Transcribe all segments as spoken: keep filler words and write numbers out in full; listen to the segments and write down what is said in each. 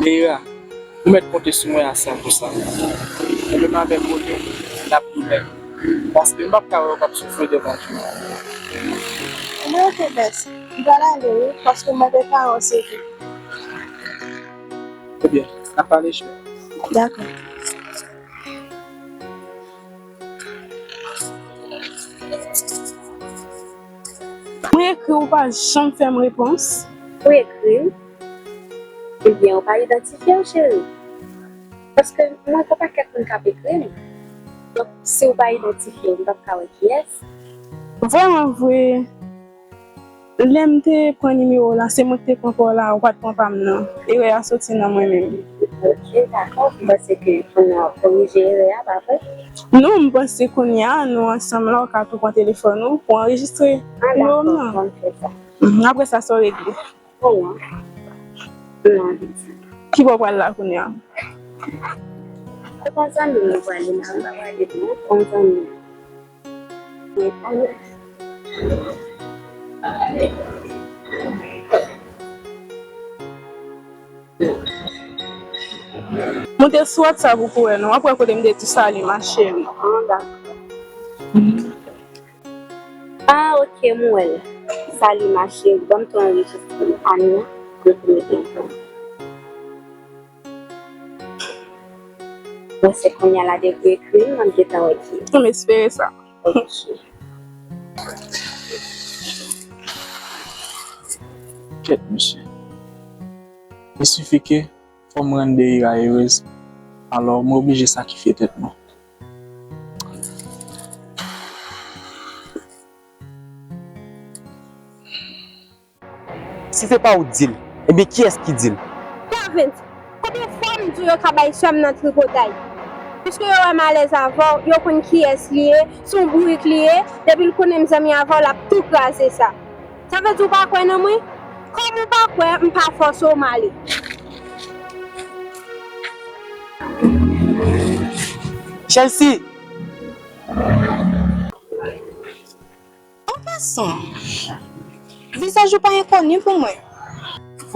Meira, ou mèt konte sou mwen a san pou san. Mwen menm avèk ou, n ap goumen. Paske m p ap ka wè w k ap soufri devan tou. Mwen oke, bès. M pral ale, wi, paske mwen prepare yon seri. Ebyen, n ap pale, cheri. Dakò. Mwen ekri, ou pa janm fè m repons. Ou ekri m? Ebyen, ou pa idantifye w, cheri. Paske mwen gen pakèt moun k ap ekri m. Donk, si w pa idantifye w, m p ap ka wè kiyès. Vrèman vre, lè m te pran nimewo w la, se mwen ki te pran pa w la, ou pa t pran pa m nan. Erè a soti nan mwen menm. Ok, dakò. M panse ke kounye a w ap korije erè a, pa vre? Non, m panse kounye a, nou ansanm la, ou ka tou pran telefòn ou pou anrejistre nimewo m nan. Ah, dakò, m fè sa. Mhm, apre sa, sa w regle. Bon, non. Non. Ki bò w pral la kounye a? Se pa zanmi m mwen prale la, m pa prale non, se yon zanmi m. Mwen prale. Monte sou WhatsApp ou pou wè non, w ap wè kote m te di sali ma chérie. Ah, dakò. Ah, ok, m wè l. Sali ma chérie, ban m tou anrejistre Ania, depi m te pran. Bon, se kounye a la depi w ekri m, m ap gentan wè ki. M espere sa. Ok. Kèt, mesye. Il suffit que fò m rann Deira erez, alò mwen oblije sakrifye tèt mwen. Si se pa ou k di l, ebyen kiyès ki di l? Davens, konbyen fwa m di w yo ka bay sè m nan tripotay? Piske yo wè m alèz avè w, yo konn kiyès li ye, se yon bourik li ye, depi l konnen m zanmi avè w, l ap tou kraze sa. Sa vle di w pa kwè nan mwen? Kòm ou pa kwè, m pa fòse w, m ale. Chelsea! An pasan, vizaj ou pa enkoni pou mwen.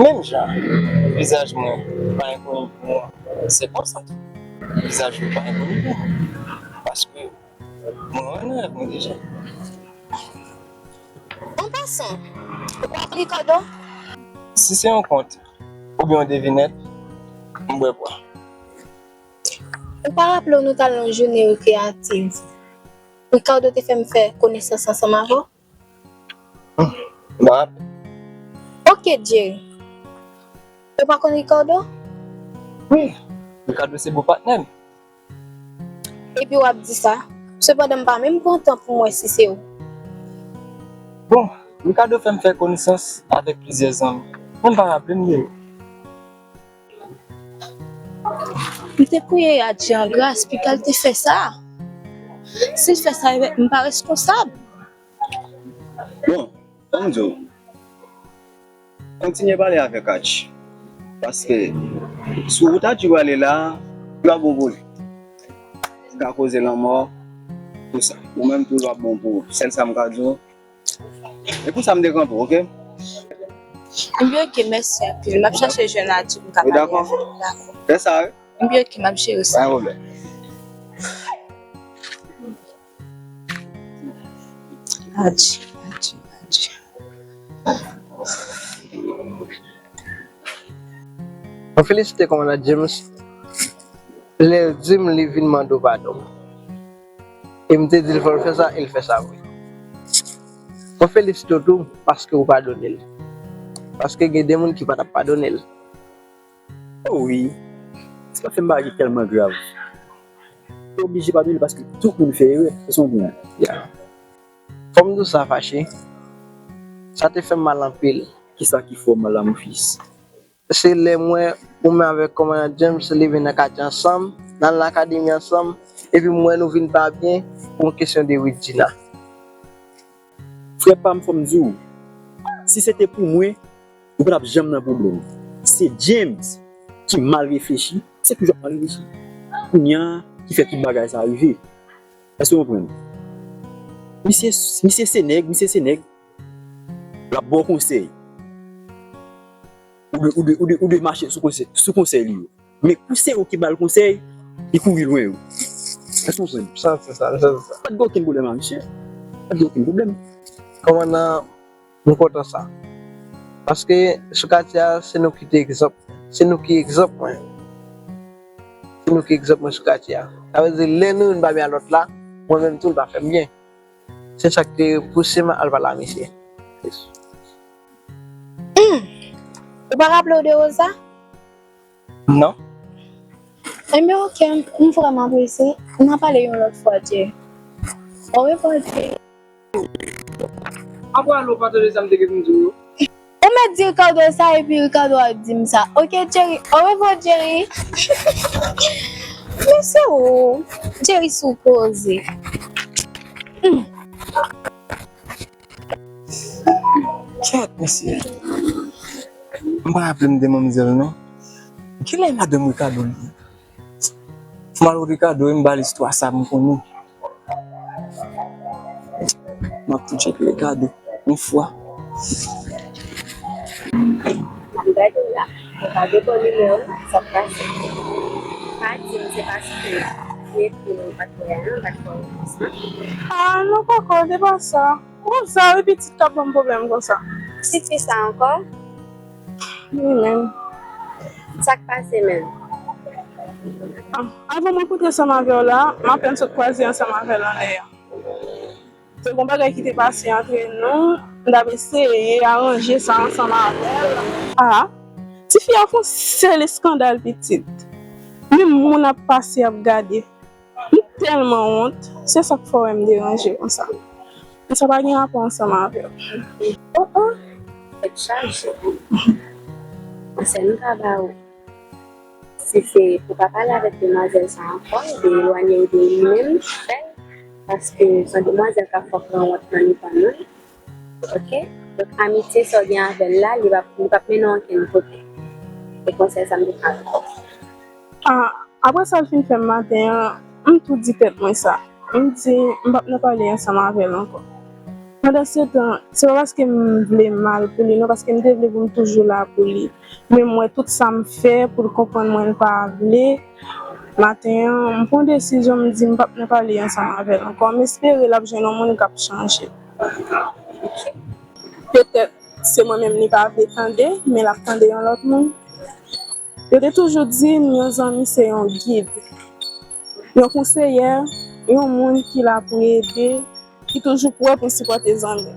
Menm jan vizaj mwen pa enkoni pou ou, se konsa tou vizaj ou pa enkoni pou mwen. Paske mwen wè nan rèv mwen deja. An pasan, ou konn Ricardo? Si se yon kont oubyen yon devinèt, m bwè bwa. Ou pa raple w nou t al nan yon jounen rekreyativ? Ricardo te fè m fè konesans ansanm avè w? Hmm, m pa raple. Ok, Jerry. Ou pa konn Ricardo? Wi, Ricardo se bon patnè m. Epi w ap di sa. Sepandan, m pa menm pran tan pou m wè si se ou. Bon, Ricardo fè m fè konesans avèk plizyè zanmi. Mwen pa raple m de yo. M te priye Adji an gras pou l te fè sa. Si l fè sa, m pa reskonsab. Bon, ban m di w, kontinye pale avèk Adji. Paske sou wout Adji prale la, li pa bon pou li. Li ka koze lanmò, tou sa. Ou menm tou, li pa bon pou ou. Sèl sa m ka di w. E pou sa m te kanpe w, oke? Ebyen, oke, mèsi anpil. M ap chache jwenn Adji pou m ka pale avè l. Ou dakò? Dakò. Fè sa, wi. Ebyen, oke, m ap jere sa. Pa gen pwoblèm. Adji, Adji, Adji. Mwen felisite kòmandan James lè l di m li vin mande w padon. E m te di l fò l fè sa, e l fè sa vre. Mwen felisite w tou paske w padone l. Paske gen de moun ki pa t ap padone l. O wi, se pa fè m bagay ki tèlman grav. Ou oblije padone l paske tout moun fè erè, se sa w konprann? Ya. Fò m di w sa fache, sa te fè m mal anpil. Kisa ki fè w mal la, mon fils? Se lè m wè ou menm avèk kòmandan James leve nan katye ansanm, n al nan akademi ansanm, epi m wè nou vin pa byen pou yon kesyon de Widjina. Frè pa m, fò m di w, si se te pou mwen, ou pa t ap janm nan pwoblèm. Se James ki mal reflechi, se toujou ap mal reflechi. Kounye a ki fè tout bagay sa rive. Èske w konprann? Misye, misye se nèg, misye se nèg. L ap ba w konsèy. ou dwe, ou dwe, ou dwe, ou dwe mache sou konsèy, sou konsèy li yo. Men kou se ou ki ba l konsèy, li kouri lwen yo. Èske w konprann? M santi sa, m santi sa. Pa t gen okenn pwoblèm a misye. Pa t gen okenn pwoblèm. Kòmandan, m kontan sa. Paske sou katye a, se nou ki te egzanp. Se nou ki egzanp mwen. Se nou ki egzanp mwen sou katye a. Sa vle di, lè nou youn pa byen a lòt la, mwen menm tou, l pa fè m byen. Se sa ki te pouse m al pale a misye. Hmm. Ou pa raple w de Rosa? Non. Ebyen, oke, m vrèman prese. N a pale yon lòt fwa, Jerry. Orevwa, Jerry. Apre ale, ou pa tande sa m te gen pou m di w yo? Ou mèt di Ricardo sa, epi Ricardo ap di m sa. Oke, Jerry. Orevwa, Jerry. Mesye, o. Jerry sou koze. Hmm. Kèt, mesye. M pa raple m de manmzèl, non. Kilè madanm Ricardo li ye? Fò m al wè Ricardo, m ba l istwa sa m konnen. M ap tou tcheke Ricardo yon fwa. M ap gade w la. Ou pa gen bon nimewo, sa k pase? Pa di m se paske m ekri w, ou pa t wè a, ou pa t fè w repons lan? Ah non, kòkò, se pa sa. Rosa, wi, pitit k ap ban m pwoblèm konsa. Pitit ki sa ankò? Li menm. Sa k pase menm? Ah, avan mwen kontre ansanm avè w la, m apèn sot kwaze ansanm avè l anlè a. Se yon bagay ki te pase antre nou, m t ap eseye aranje sa ansanm avè l. Ah, tifi a fè yon sèl eskandal pitit. Menm moun ap pase ap gade. M tèlman wont, se sa k fè w wè m deranje konsa. Men sa pa gen rapò ansanm avè w. Oh oh, tèt chaje. Konsèy m ka ba w, si se pou w pa pale avèk demwazèl sa ankò, de elwanye w de li menm, fè l. Paske se yon demwazèl k ap fè w pran wont nan mitan nou. Oke? Donk, amitye sa w gen avè l la, li p ap, li p ap mennen w ankenn kote. E konsèy sa m te ka ba w. Ah, apre sa l fin fè m maten an, m tou di tèt mwen sa. M di, m p ap nan pale ansanm avè l ankò. Pandansetan, se pa paske m vle mal pou li, non, paske m te vle pou m toujou la pou li. Men m wè tout sa m fè pou l konprann mwen, l pa vle. Maten an, m pran desizyon, m di m p ap nan pale ansanm avè l ankò. M espere l ap jwenn yon moun k ap chanje. Petèt, se mwen menm li pa vle tande, men l ap tande yon lòt moun. Yo te toujou di m yon zanmi se yon gid, yon konseyè, yon moun ki la pou ede, ki toujou prè pou sipòte zanmi.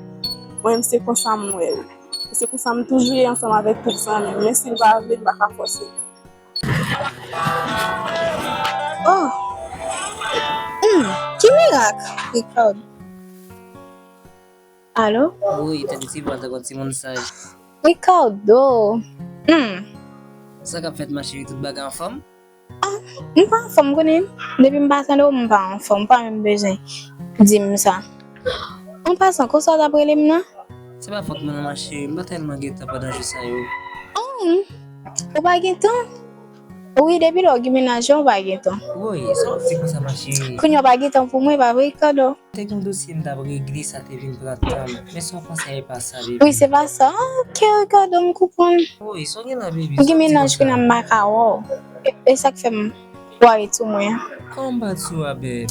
Mwen menm se konsa m wè l. E se konsa m toujou ye ansanm avèk tout zanmi m. Men si l pa vle, m pa ka fòse l. Oh! Hmm, ki mirak, Ricardo? Alo? Wi, tande ti vwa tankou yon timoun saj. Ricardo! Hmm. Sa k ap fèt, ma chérie, tout bagay anfòm? Ah, m pa anfòm, konnen. Depi m pa tande w, m pa anfòm, ou pa menm bezwen di m sa. An pasan, konsa w t ap rele m nan? Se pa fòt mwen non, ma chérie, m pa tèlman gen tan pandan jou sa yo. Oh, ou pa gen tan? Wi, depi lè w gen mennaj lan, ou pa gen tan. Woy, sa w ap di konsa, ma chérie? Kounye a w pa gen tan pou mwen, pa vre, Ricardo? Te gen yon dosye m t ap regle, sa te vin pran tan m. Men sa w panse a e pa sa, baby? Wi, se pa sa. Ah, ok, Ricardo, m konprann. Woy, sa w gen la, baby? M gen mennaj kounye a, m pa ka wè w. E, e sa k fè m ware sou mwen an. Kòman m pa di w a, babe?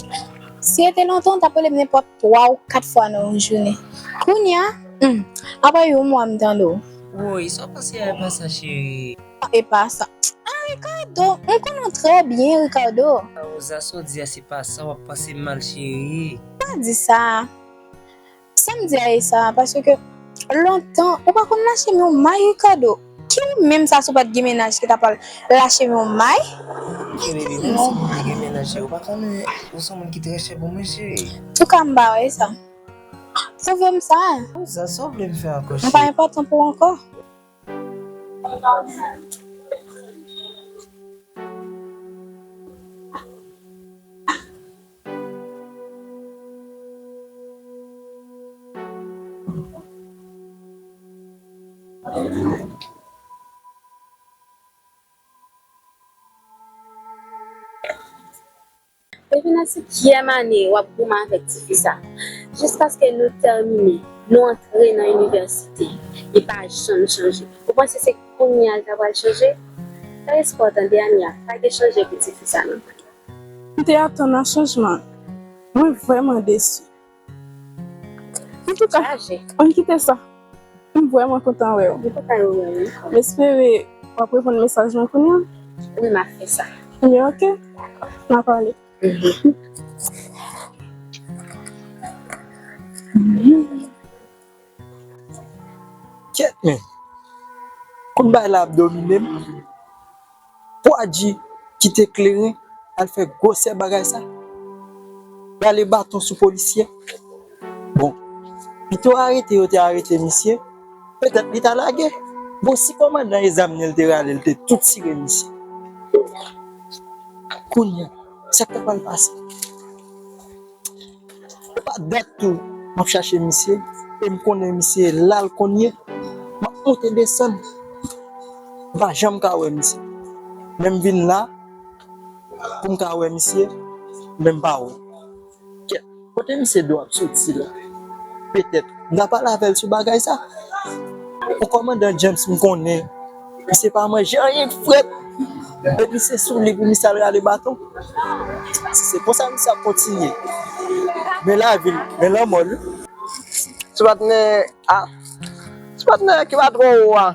Si se te lontan, w t ap rele m nenpòt twa ou kat fwa nan yon jounen. Kounye a, hmm, apre yon mwa m tande w. Woy, sa w panse a e pa sa, cheri? E pa sa. Ah, Ricardo, m konnen w trè byen, Ricardo. Rosa, sa w di a se pa sa, w ap panse m mal, cheri. Pa di sa. Sa m di a e sa, paske lontan, ou pa konn lache men yon may, Ricardo. Ki ou menm sa, si w pa t gen mennaj ki ta pral lache men yon may? Ok, baby, menm si m pa gen mennaj, cheri, ou pa konnen ou se yon moun ki trè chè pou mwen, cheri. Touka, m pa wè sa. Pwouve m sa. Rosa, sa w vle m fè ankò, M pa cheri? Enpòtan pou ou ankò. Depi nan sikyèm ane w ap goumen avèk tifi sa, jiskaske nou tèmine. Nou antre nan inivèsite, li pa janm chanje. Ou panse se kounye a l ta pral chanje? Fè espò tande, Ania, pa gen chanje pou tifi sa non. M te atann a chanjman. Mwen vrèman desi. Antouka, ann kite sa. M vrèman kontan wè w. M kontan wè w, wi. M espere w ap reponn mesaj mwen kounye a. Wi, m ap fè sa. Ebyen, oke. N a pale. Kèt, men. Kout bay la ap domine m. Pou Adji kite kleren al fè gwosè bagay sa. Rale baton sou polisye. Bon, pito arete yo te arete misye, petèt li ta lage. Bon, si kòmandan e zam li l te rale, l te tou tire misye. Kounye a, sa k ta pral pase? E pa dat tou m ap chache misye, e m konnen misye la l konn ye. M ap monte desann. M pa janm ka wè misye. Men m vin la pou m ka wè misye, men m pa wè. Kèt, kote misye do ap soti la? Petèt, m ta pale avè l sou bagay sa. Pou kòmandan James m konnen, misye pa manje anyen k frèt. Epi se sou li pou misye al rale baton. Si se konsa misye ap kontinye, men lavi l, men lanmò l. Ti patnè, a, ti patnè ki pa twò wo a.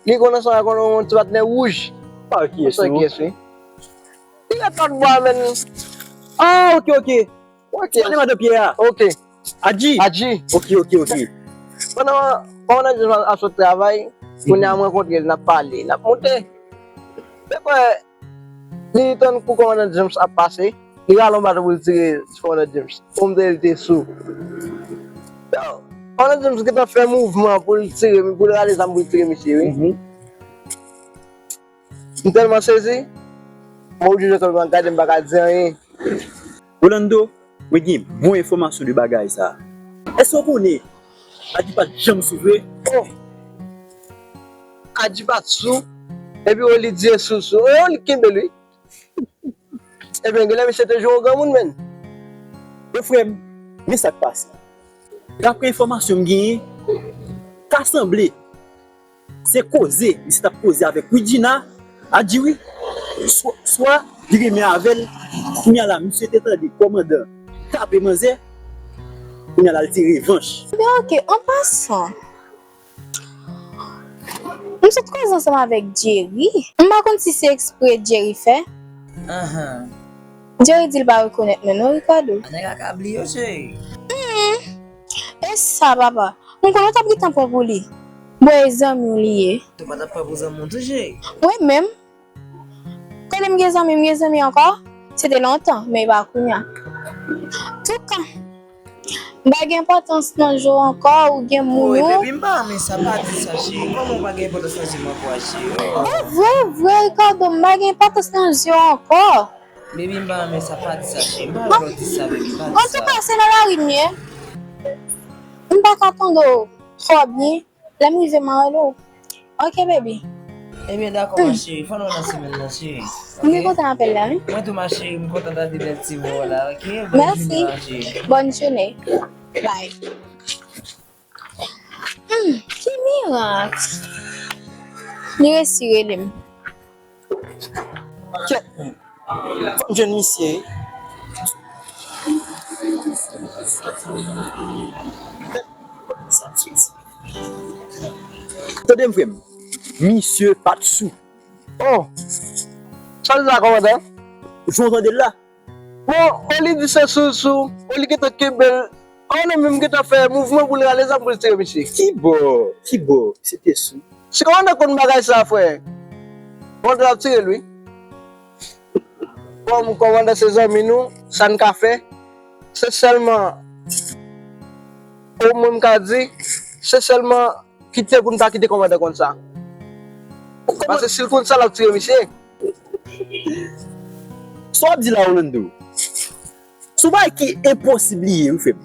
Li konn ansanm ak yon ti patnè wouj. Pa kiyès non. Kiyès wi. Li ret lòt bò a, men. Ah, ok, ok. Ok. Ou konnen madan Pyè a? Ok. Adji? Adji. Ok, ok, ok. Pandan, pandan James ap sot travay, kounye a m rankontre l, n ap pale, n ap monte. Dekwè, li tann kou kòmandan James ap pase, li rale yon baton pou l tire sou kòmandan James. Kòm te li te sou. Yo, kòmandan James gentan fè mouvman pou l tire, pou l rale zam pou l tire misye, wi. Mhm. M tèlman sezi, mwen oblije sèlman gade, m pa ka di anyen. Rolando, mwen gen bon enfòmasyon de bagay sa. Èske w konnen Adji pa t janm sou vre? Oh! Adji pa t sou, epi Oli di e sou sou. Oh, li kenbe l wi. Ebyen, genlè misye te jwe yon granmoun, menn. Yo, frè m, men sa k pase. Daprè enfòmasyon m genyen, ta sanble se koze misye t ap koze avèk Widjina, Adji wi. Swa, swa li renmen avè l, kounye a la, misye te tande kòmandan tape manzè, kounye a la, l te revanch. Ebyen, ok, an pasan, m sot koze ansanm avèk Jerry. M pa konn si se ekspre Jerry fè. Ahan. Jerry di l pa rekonèt mwen non, Ricardo. A nèg akabli yo, cheri. Hmm. E sa, papa? M konnen w t ap gentan pran pou li. Bon, e zanmi w li ye. Ou pa t ap pran pou zanmi w tou, cheri? Mwen menm? Kote m gen zanmi, m gen zanmi ankò? Se te lontan, men e pa kounye a. Touka, m pa gen enpòtans nan je w ankò, ou gen moun ou. Woy, baby, m pa renmen sa, pa di sa, cheri. Kòman w pa gen enpòtans nan je m ankò a, cheri? Oh. E vre, vre, Ricardo, m pa gen enpòtans nan je w ankò. Baby, m pa renmen sa, pa di sa, cheri. M pa vle w di sa, baby, pa di sa. Antouka, se nan lari m ye. M pa ka tande w twò byen. Lè m rive, m a rele w. Ok, baby. Ebyen, dakò, ma cheri. Fò nou nan semèn nan, cheri. M byen kontan apèl la, wi. Mwen tou, ma cheri, m kontan tande bèl ti vwa w la, ok? Bòn jounen, ma cheri. Mèsi. Bòn jounen. Bye. Hmm, ki mirak! Li resi rele m. Kèt, fò m jwenn misye. Tande m, frè m. Misye pa t sou. Oh! Sa l di la, kòmandan? Jan w tande l la. Bon, Oli di se sou, sou, Oli gentan kenbe l. Kòmandan menm gentan fè mouvman pou l rale zam pou l tire misye. Ki bò? Ki bò? Se te sou. Si kòmandan konn bagay sa, frè, kòmandan ap tire l, wi. Kòm kòmandan se zanmi nou, sa n ka fè, se sèlman, o mwen m ka di, se sèlman kite pou n pa kite kòmandan konn sa. Paske si l konn sa, l ap tire misye. Sa w ap di la, Rolando? Se yon bagay ki enposib li ye, wi, frè m.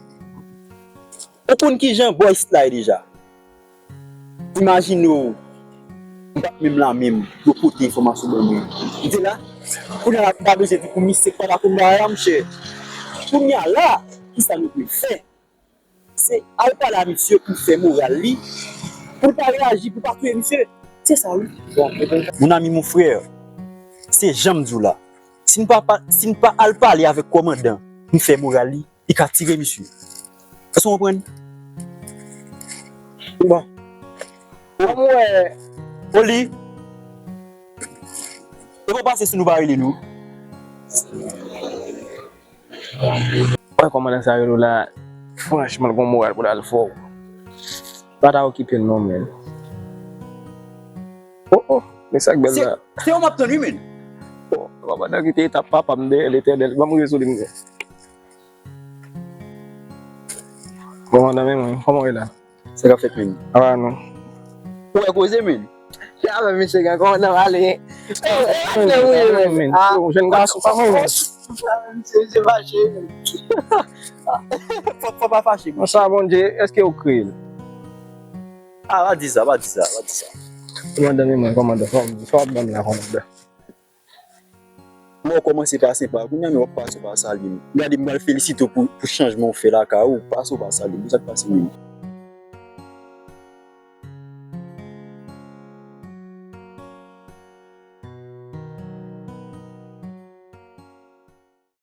Ou konn kijan bò isit la ye deja. Imajine w, m pa t menm la menm, yo pote enfòmasyon ban mwen. M te la, kounye a la, m ta bezwen di pou misye k pa ta konn bagay la, monchè. Kounye a la, kisa nou dwe fè? Se al pale a misye pou fè moral li, pou l pa reyaji, pou l pa touye misye. Se sa, wi. Mon ami, mon frè, se jan m di w la. Si n pa, pa, si n pa al pale avèk kòmandan pou n fè moral li, li ka tire misye. Èske w konprann? Bon. Kòm ou wè. Oli. E pa pase si nou pa rele nou. Wè kòmandan sa rele w la, franchman, l gon moral pou l al fè w. Pa ta okipe l non, men. Oh, oh, men sa k bèl la. Se yo m ap tann, wi, men. Oh, kòmandan kite etap papa m dèyè, Letènèl. Ban m rive sou li, men. Kòmandan, men mwen, kòman w ye la? Sa k ap fèt, men? Apa non. Ou wè koze, men? Se avè misye gen kòmandan pale. Eh, eh, men, men. Ah, jèn gason, pa mwen, men. Misye, misye fache, men. Fò, fò pa fache, men. Sa, Bondye, èske ou kreye l? Ah, pa di sa, pa di sa, pa di sa. Kòmandan, men mwen, kòmandan, kòmandan. Sa w ap ban m la, kòmandan? Mwen kòmanse pa senpa. Kounye a, men w ap pase w pa salye m. Gade, m pral felisite w pou, pou chanjman w fè lakay ou. Pase w pa salye m. Sa k pase menm?